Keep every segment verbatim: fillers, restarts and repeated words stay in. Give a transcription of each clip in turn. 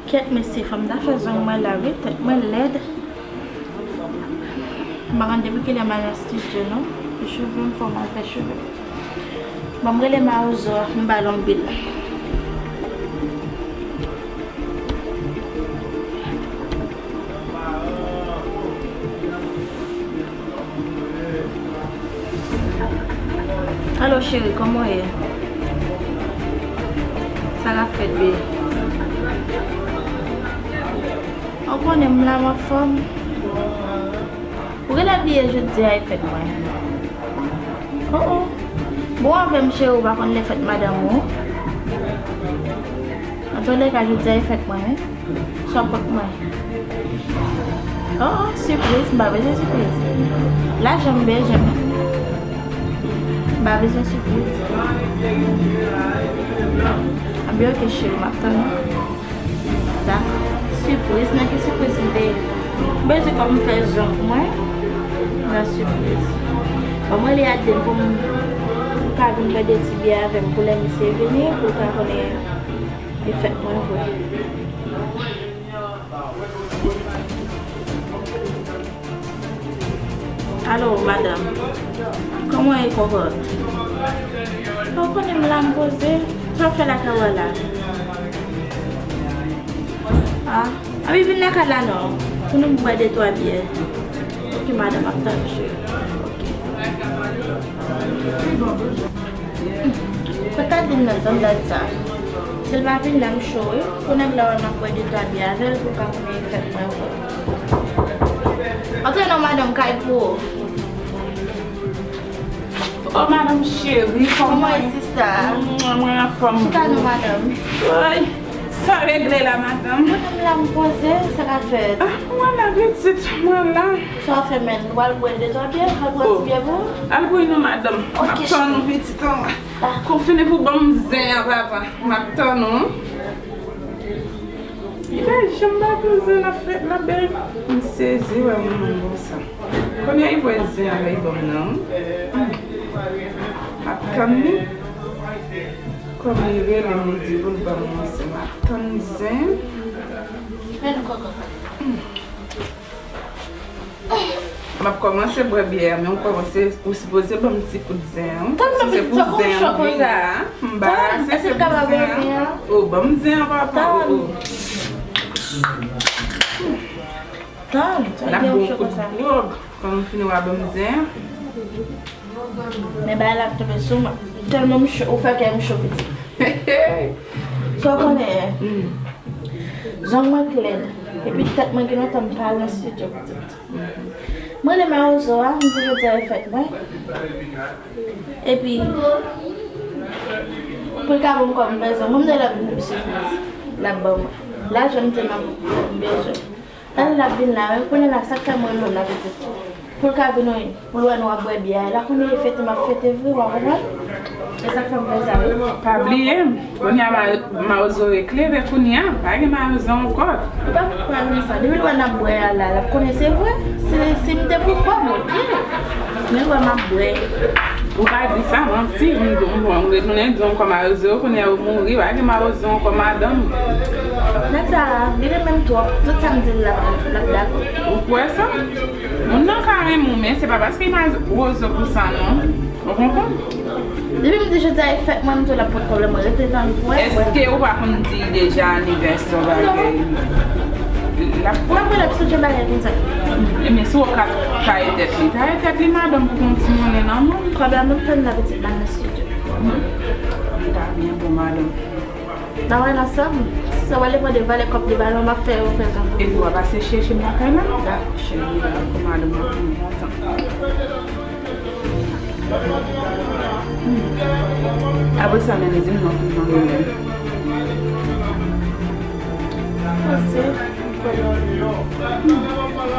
Kèt mesye, fò m ta fè zong mwen la wi, tèt mwen lèd. M pa konn depi kilè m al nan estidyo non. Fè cheve m, fò m al fè cheve. Bon, m rele Mawozo a, m ba l yon bil. Alo cheri, kòman w ye? Sa k ap fèt, bebe? Ou konnen m la, m anfòm. Ou genlè bliye jodi a e fèt mwen. Oh, oh. Bon, avè m, cheri, ou pa konn lè fèt madanm ou. Antoulèka, jodi a e fèt mwen, wi. Sa w pot mwen? Oh, oh, sipriz, m pa bezwen sipriz. Lajan m bezwen, men m pa bezwen sipriz. Anben, oke, cheri, m ap tann ou. Dakò. Sipriz, nan ki sipriz m te ye? M bezwen kòb m fè zong mwen. Nan sipriz. Ban m rele Adeline pou m, pou l ka vin pran de ti biyè avè m pou lè misye vini, pou l ka konnen e fèt mwen vre. Alo, madanm. Kòman w ye, kòkòt? Ou konnen m la, m poze. Sa w fè lakay ou a la? Ah, anben vin lakay la non. Pou nou bwè de twa byè. Oke, madanm, m ap tann ou, cheri. Oke. Kot Adeline nan tann dat sa? Si l pa vin la, m cho wi. Pou nèg la wè m ap bwè de twa byè avè l pou l ka konnen e fèt mwen vre. Antre non, madanm, kay pou ou. Oh, madanm cheri, kòman w ye, sista? Mwen anfòm. Chita non, madanm. Woy, sa regle la, madanm? Mwen menm la, m poze, sa k ap fèt? Ah, mwen la, pitit, mwen la. Sa w fè menm? Ou al bwè de twa byè? Al pran ti byè pou ou? Al bwè non, madanm. M ap tann ou, pitit an. Dakò. Kou fini pou ban m zen an, papa. M ap tann ou. Li pa janm pa poze nan fèt la, bèl. M sezi wè moun nan konsa. Kounye a li bwè zen an, li ban m nan. M ap tann li. Kòm li rele m, li di pou l ban m yon zen. M ap tann zen. Men kòkòt. M ap kòmanse bwè byè a, men ou kòmanse, ou sipoze ban m ti kout zen an. Si se pou zen an, m ba, si se pou zen an. Oh, ban m zen an, papa. Oh, oh. N ap bwè yon kout gwòg. Kòm m fini, w a ban m zen an. Men bagay la ap tonbe sou mwen. Tèlman m cho, ou fè kè m cho, pitit. Sa w konnen, zong mwen k lèd. Epi tèt mwen gen lontan m pa al nan estidyo, pitit. Mwen rele mawozo a, m di jodi a e fèt mwen. Epi, pou l ka ban m kòb m fè zong mwen, m di l ap vin pou sipriz. L ap ban mwen. Lajan m di l m ap, m bezwen. Talè l ap vin la, wi, kounye a la, sa k fè m rele w la, pitit? Pou l ka vin, wi, pou l wè nou ap bwè byè a la, kounye a e fete m ap fete vre, w a konprann? E sa k fè m fè sa, wi. Pa bliye m, kounye a ma-, mawozo eklere kounye a, pa gen mawozo ankò. Ou pa konprann sa, depi l wè n ap bwè a la, l ap konnen se vre. Si, si m te pou kòb, oke. Men l wè m ap bwè. Ou pa di sa, manti, m, m, m retounen di w ankò mawozo, kounye a ou mouri, pa gen mawozo ankò madanm. Nèg sa a, li renmen m twòp, tout sa m di l, l ap, l ap dakò. Ou kwè sa? Moun nan ka renmen w, men se pa paske l mawozo pou sa, non. Ou konprann? Depi m di jodi a e fèt mwen, m tou l ap pot pwoblèm, mwen rete tann pou wè. Èske ou pa konn di deja anivèsè w bagay? L ap fè. Mwen, mwen ap sonje bagay konsa. Ebyen, si w ka taye tèt li, taye tèt li, madanm, pou gon ti monnen nan men w. Kòb la, m ap tann la, pitit, m al nan estidyo. Li ta byen bon, madanm. N a wè l ansanm. Sa w ale mande valè kòb li ba nou, m ap fè yo fè zong. Epi w a pase chèche m lakay la? Dakò, cheri, dakò, madanm, m ap vin lontan. Hmm. Apre sa, men di m non pou jan yo menm. Pase. Hmm.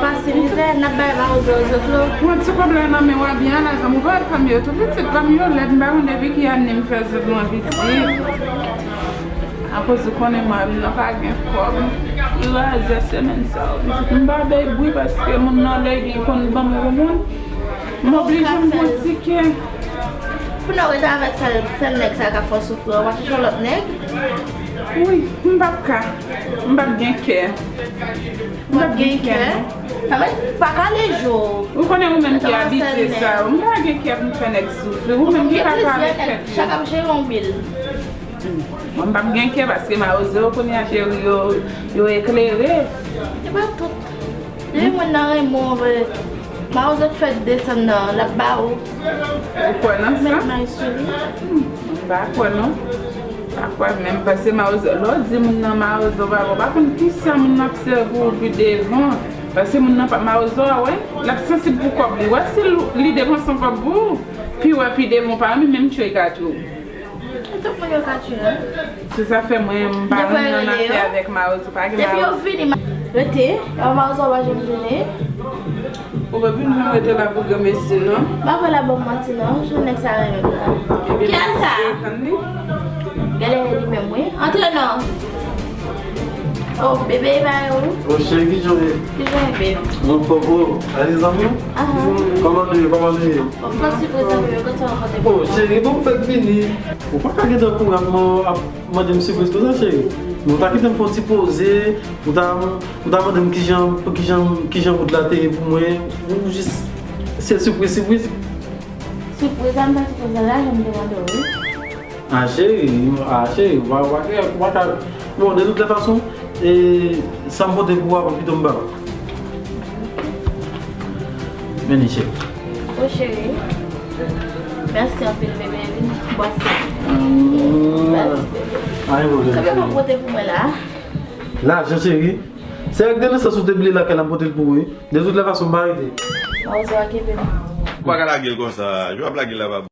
Pase mizè, n ap bay mawozo zòt lo. Mwen ti kòb la nan men w a byen alajan, m ouvè l pa m yo tou pitit, pa m yo lèd, m pa konn depi ki ane m fè zòt mwen pitit. Akoz ou konnen mari m nan pa gen kòb. Li razè semèn sa yo pitit. M pa bay bri paske moun nan lè gen konn ban m, ou konprann? M oblije m pran tike. Pou nou rete avèk sèl, sèl nèg sa k ap fè w soufri an, w a chèche yon lòt nèg. Wi, m p ap ka. M p ap gen kè. M p ap gen kè, non. Sa vle di pa kale jou. Ou konnen ou menm ki abitye sa, m pa gen kè pou m fè nèg soufri. Ou menm ki pa kale kè. Chak ap jere yon bil. Mwen m p ap gen kè paske mawozo yo kounye a cheri yo, yo eklere. E pa tout. Depi moun nan renmen w vre, mawozo k fè desann nan, l ap ba ou. Ou kwè nan sa? Met may sou li. M pa kwè non. M pa kwè menm paske mawozo, lè w di moun nan mawozo pa bon, pa konn kisa moun nan ap sèvi pou ou pi devan. Paske moun nan pa mawozo a, wè, l ap sansib pou kòb li. Wè si li depanse yon kòb pou ou, pi wè pi devan ou pa renmen menm tchwe ka tchwe ou. E tout moun yo ka tchwe, hein? Se sa fè mwen m pa renmen nan afè avèk mawozo, pa gen Depi yo mawozo. Vini, ma- rete. Yo mawozo pa janm vini. Ou pa vin menm rete la pou granmesi non. Pa vle la ban m manti non, jan nèg sa renmen m la. Ki al sa? Gade li menm wi. Antre non. Oh, bebe e ba yo. Ô cheri, ki jan w ye? Ki jan e bebe? Mwen fò bro. Alè zanmi? Aha. Kòman nou ye? Kòman nou ye? Bon, pran sipriz anvi yo, kontan rankontre. Ô cheri, bon m fèk vini. Ou pa ka gentan kouri ap man- ap mande m sipriz konsa cheri. Nou ta kite m fè yon ti poze, ou ta ou ta mande m kijan kijan kijan wout la te ye pou mwen. Ou jis se sipriz sipriz. Sipriz a m ta sipriz la, jan m te mande w wi. Ah cheri, ah cheri, ou pa ou pa ka ou pa ka. Bon, de tout lè fason, e sa m pote pou ou a, pito m ba ou. Men li cheri. Bon cheri. Mèsi anpil bebe, vin bwase. Mmm. Mèsi bebe. Pa gen pwoblèm. Sa bebe pote pou mwen la. Lajan cheri. Se ak de nesans ou te bliye lakay la m pote l pou ou wi. De tout lè fason m pa rete. Mawozo a kenbe m. Ou pa ka lage l konsa, jan w ap lage l la pa bon.